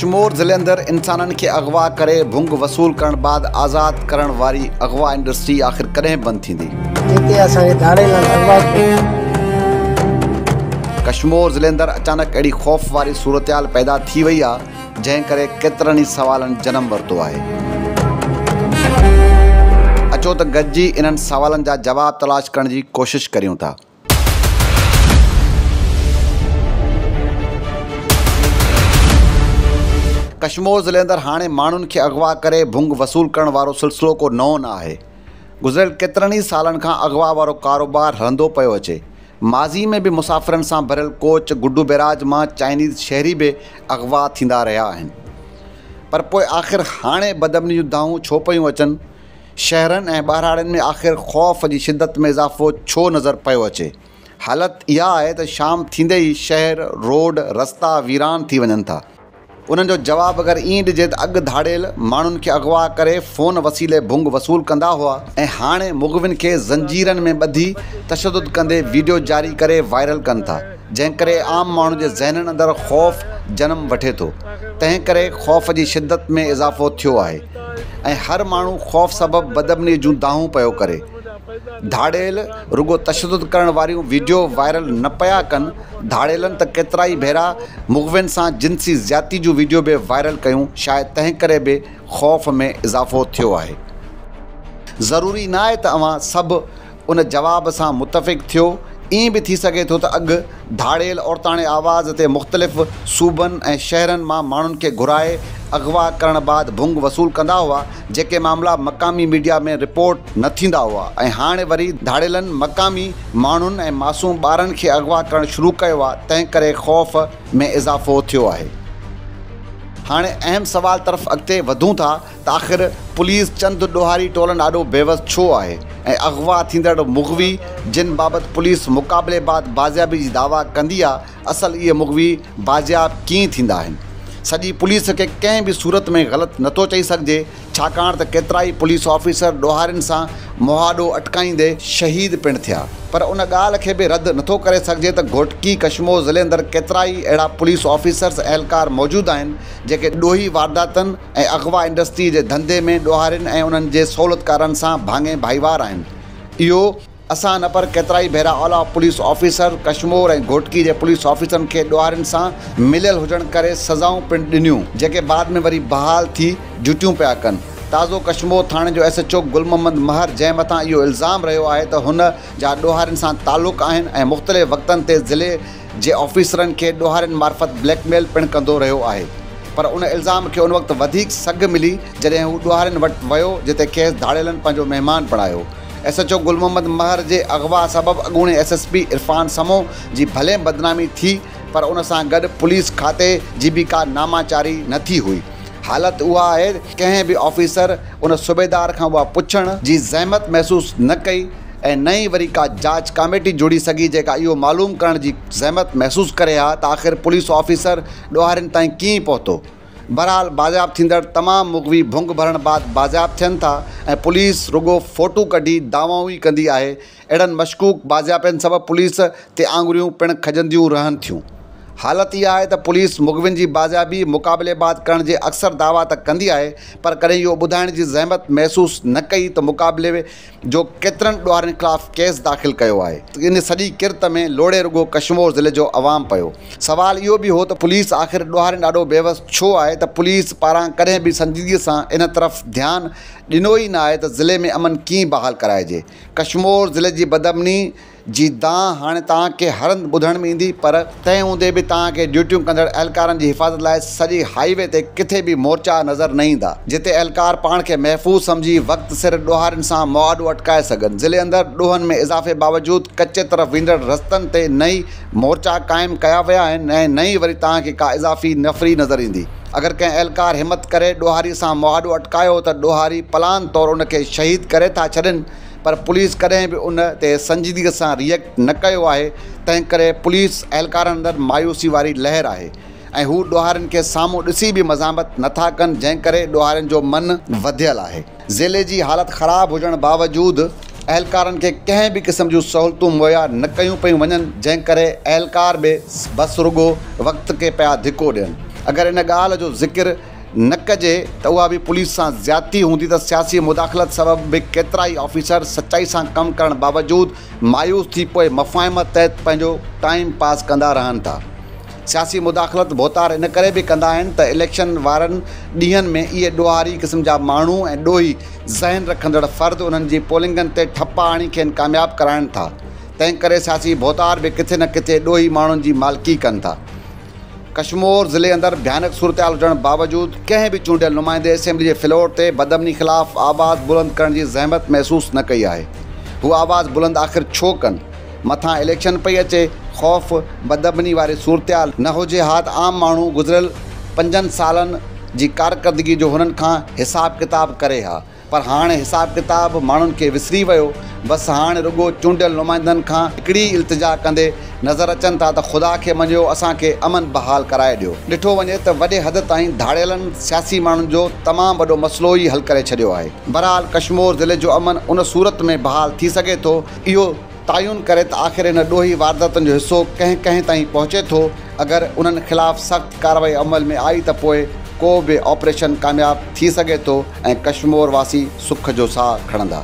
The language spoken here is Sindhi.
ڪشمور ضلعي اندر انسانن کي اغوا ڪري ڀنگ وصول ڪرڻ بعد آزاد ڪرڻ واري اغوا انڊسٽري آخر ڪڏهن بند ٿيندي؟ جتي اسان کي ڌاڙيلن اغوا ڪيو. ڪشمور ضلعي اندر اچانڪ اهڙي خوف واري صورتحال پيدا ٿي وئي آ جنهن ڪري ڪيترن ئي سوالن جنم ورتو آهي. اچو ته گڏجي انهن سوالن جا جواب تلاش ڪرڻ جي ڪوشش ڪريون ٿا. ڪشمور ضلعي اندر هاڻي ماڻهن کي اغوا ڪري ڀنگ وصول ڪرڻ وارو سلسلو ڪو نئون نه آهي. گذريل ڪيترن ئي سالن کان اغوا وارو ڪاروبار هلندو پيو اچي. ماضي ۾ به مسافرن سان ڀريل ڪوچ گڊو بئراج مان چائنيز شهري به اغوا ٿيندا رهيا آهن. پر پوء آخر هاڻي بدامني جون دانهون ڇو پيون اچن؟ شهرن ۽ ٻهراڙين ۾ آخر خوف جي شدت ۾ اضافو ڇو نظر پيو اچي؟ حالت اها آهي ته شام ٿيندي ئي شهر، روڊ، رستا ويران ٿي وڃن ٿا. انهن جو جواب اگر ائين ڏجي ته اڳ ڌاڙيل ماڻهن کي اغوا ڪري فون وسيلي ڀنگ وصول ڪندا هئا ۽ هاڻي مغوين کي زنجيرن ۾ ٻڌي تشدد ڪندي ويڊيو جاري ڪري وائرل ڪن ٿا جنهن ڪري عام ماڻهن جي ذهنن اندر خوف جنم وٺي ٿو تنهن ڪري خوف جي شدت ۾ اضافو ٿيو آهي. ۽ هر ماڻهو خوف سبب بدامني جون دانهون پيو ڪري. ڌاڙيل رڳو تشدد ڪرڻ واريون وڊيو وائرل نه پيا ڪن، ڌاڙيلن ته ڪيترائي ڀيرا مغوين سان جنسي زيادتي جون وڊيو به وائرل ڪيون، شايد تنهن ڪري به خوف ۾ اضافو ٿيو آهي. ضروري ناهي ته اوهان سڀ ان جواب سان متفق ٿيو. ائين به ٿي سگهي ٿو ته اڳ ڌاڙيل عورتاڻي آواز تي مختلف صوبن ۽ شهرن مان ماڻهن کي گهرائي اغوا ڪرڻ بعد ڀنگ وصول ڪندا هئا، جيڪي معاملا مقامي ميڊيا ۾ رپورٽ نه ٿيندا هئا ۽ هاڻي وري ڌاڙيلن مقامي ماڻهن ۽ معصوم ٻارن کي اغوا ڪرڻ شروع ڪيو آهي، تنهن ڪري خوف ۾ اضافو ٿيو آهي. هاڻي اهم سوال طرف اڳتي وڌون ٿا. ته آخر پوليس چند ڏوهاري ٽولن آڏو بيوس ڇو آهي ۽ اغوا ٿيندڙ مغوي جن بابت پوليس مقابلي بعد بازيابي جي دعويٰ ڪندي آ اصل اهي مغوي بازياب ڪيئن ٿيندا آهن؟ سڄي پوليس کي ڪنهن به صورت ۾ غلط نٿو چئي سگهجي ڇاڪاڻ ته ڪيترائي پوليس آفيسر ڏوهارين سان مهاڏو اٽڪائيندي شهيد پڻ ٿيا پر ان ڳالهه کي به رد نٿو ڪري سگهجي ته گهوٽڪي ڪشمور ضلعي اندر ڪيترائي اهڙا پوليس آفيسرز اهلڪار موجود آهن جيڪي ڏوهي وارداتن ۽ اغوا انڊسٽري جي ڌنڌي ۾ ڏوهارين ۽ انهن جي سهولتڪارن سان ڀاڱي ڀائيوار آهن. اهو اسان نه پر ڪيترائي ڀيرا اعليٰ پوليس آفيسر ڪشمور ۽ گهوٽڪي جي پوليس آفيسرن کي ڏوهارين سان مليل هجڻ ڪري سزائون پڻ ڏنيون جيڪي بعد ۾ وري بحال ٿي ڊيوٽيون پيا ڪن. تازو ڪشمور ٿاڻي جو S H O Gul Muhammad Mahar جنهن مٿان اهو الزام رهيو آهي ته هن جا ڏوهارين سان تعلق آهن ۽ مختلف وقتن تي ضلعي جي آفيسرن کي ڏوهارين معرفت بليڪ ميل پڻ ڪندو رهيو آهي پر ان الزام کي ان وقت وڌيڪ سگهه ملي جڏهن هو ڏوهارين وٽ ويو جتي کيس ڌاڙيلن پنهنجو مهمان بڻايو. S H O Gul Muhammad Mahar جي اغوا سبب اڳوڻي S S P Irfan Samoon جي ڀلي بدنامي ٿي پر ان سان گڏ پوليس کاتي جي به ڪا ناماچاري نه ٿي هئي. حالت اها آهي ڪنهن به آفيسر ان صوبيدار کان اها پڇڻ جي زحمت محسوس نه ڪئي ۽ نه ئي وري ڪا جاچ ڪاميٽي جوڙي سگهي جيڪا اهو معلوم ڪرڻ جي زحمت محسوس ڪري ها ته آخر پوليس آفيسر ڏوهارين تائين ڪيئن پهتو. بهرحال بازياب ٿيندڙ تمام مغوي ڀنگ ڀرڻ بعد بازياب ٿين ٿا ۽ پوليس رڳو فوٽو ڪڍي دعوائون ئي ڪندي آهي اهڙن مشڪوڪ بازيابين سبب پوليس تي آڱريون پڻ کڄنديون رهن ٿيون. حالت اها آهي ته پوليس مغوين جي بازيابي مقابلي بعد ڪرڻ جي اڪثر دعويٰ ته ڪندي آهي پر ڪڏهن اهو ٻڌائڻ جي زحمت محسوس نه ڪئي ته مقابلي جو ڪيترن ڏوهارين خلاف ڪيس داخل ڪيو آهي. ان سڄي ڪرت ۾ لوڙهي رڳو ڪشمور ضلعي جو عوام پيو. سوال اهو به هو ته پوليس آخر ڏوهارين ڏاڍو بيوس ڇو آهي ته پوليس پاران ڪڏهن به سنجيدگي سان ان طرف ڌيان ڏنو ئي نه آهي ته ضلعي ۾ امن ڪيئن بحال ڪرائجي. ڪشمور ضلعي جي بدامني جي دانهن هاڻي توهان کي هر هنڌ ٻڌڻ ۾ ايندي پر تنهن هوندي به توهان کي ڊيوٽيون ڪندڙ اهلڪارن جي حفاظت لاء سڄي هائي وي تي ڪٿي به مورچا نظر نه ايندا جتي اهلڪار پاڻ کي محفوظ سمجهي وقت سر ڏوهارين سان مهاڏو اٽڪائي سگهن. ضلعي اندر ڏوهن ۾ اضافي باوجود ڪچي طرف ويندڙ رستن تي نه ئي مورچا قائم ڪيا ويا آهن ۽ نه ئي وري توهان کي ڪا اضافي نفري نظر ايندي. اگر ڪنهن اهلڪار همت ڪري ڏوهاري سان مهاڏو اٽڪايو ته ڏوهاري پلان طور ان کي شهيد ڪري ٿا ڇڏين پر پوليس ڪڏهن به ان تي سنجيدگي سان ري ايڪٽ نه ڪيو آهي تنهن ڪري پوليس اهلڪارن اندر مايوسي واري لهر آهي ۽ هو ڏوهارين کي سامهون ڏسي به مزاحمت نه ٿا ڪن جنهن ڪري ڏوهارين جو من وڌيل آهي. ضلعي جي حالت خراب هجڻ باوجود اهلڪارن کي ڪنهن به قسم جون سهولتون مهيا نه ڪيون پيون وڃن جنهن ڪري اهلڪار به بس رڳو وقت کي پيا ڌڪو ڏين. اگر ان ڳالهه جو ذڪر نه ڪجي ته اها به پوليس سان زيادتي هوندي ته سياسي مداخلت سبب به ڪيترائي آفيسر سچائي سان ڪم ڪرڻ باوجود مايوس ٿي پوء مفاهمت تحت پنهنجو ٽائيم پاس ڪندا رهن ٿا. سياسي مداخلت ڀوتار ان ڪري به ڪندا آهن ته اليڪشن وارن ڏينهن ۾ اهي ڏوهاري قسم جا ماڻهو ۽ ڏوهي ذهن رکندڙ فرد انهن جي پولنگن تي ٺپا هڻي کين ڪامياب ڪرائين ٿا تنهن ڪري سياسي ڀوتار به ڪٿي نه ڪٿي ڏوهي ماڻهن جي مالڪي ڪن ٿا. ڪشمور ضلعي اندر ڀيانڪ صورتحال هجڻ باوجود ڪنهن به چونڊيل نمائندي اسيمبلي جي فلور تي بدامني خلاف آواز بلند ڪرڻ جي زحمت محسوس نه ڪئي آهي. هو آواز بلند آخر ڇو ڪن؟ مٿان اليڪشن پئي اچي، خوف، بدامني واري صورتحال نه هجي ها ته عام ماڻهو گذريل پنجن سالن جي ڪارڪردگي جو هنن کان حساب ڪتاب ڪري ها. پر هاڻ حساب ڪتاب ماڻهن کي وسري ويو، بس هاڻ رڳو چونڊيل نمائندن کان هڪڙي ئي التجا ڪندي نظر اچن ٿا ته خدا کي مڃيو اسان کي امن بحال ڪرائي ڏيو. ڏٺو وڃي ته وڏي حد تائين ڌاڙيلن سياسي ماڻهن جو تمام وڏو مسئلو ئي حل ڪري ڇڏيو آهي. بهرحال ڪشمور ضلعي جو امن ان صورت ۾ بحال ٿي سگهي ٿو، اهو تعين ڪري ته آخر ان ڏوهي وارداتن جو حصو ڪنهن ڪنهن تائين پهچي ٿو، اگر انهن خلاف سخت ڪارروائي عمل ۾ آئي ته پوء ڪو به آپريشن ڪامياب ٿي سگهي ٿو ۽ ڪشمور واسي سک جو ساهه کڻندا.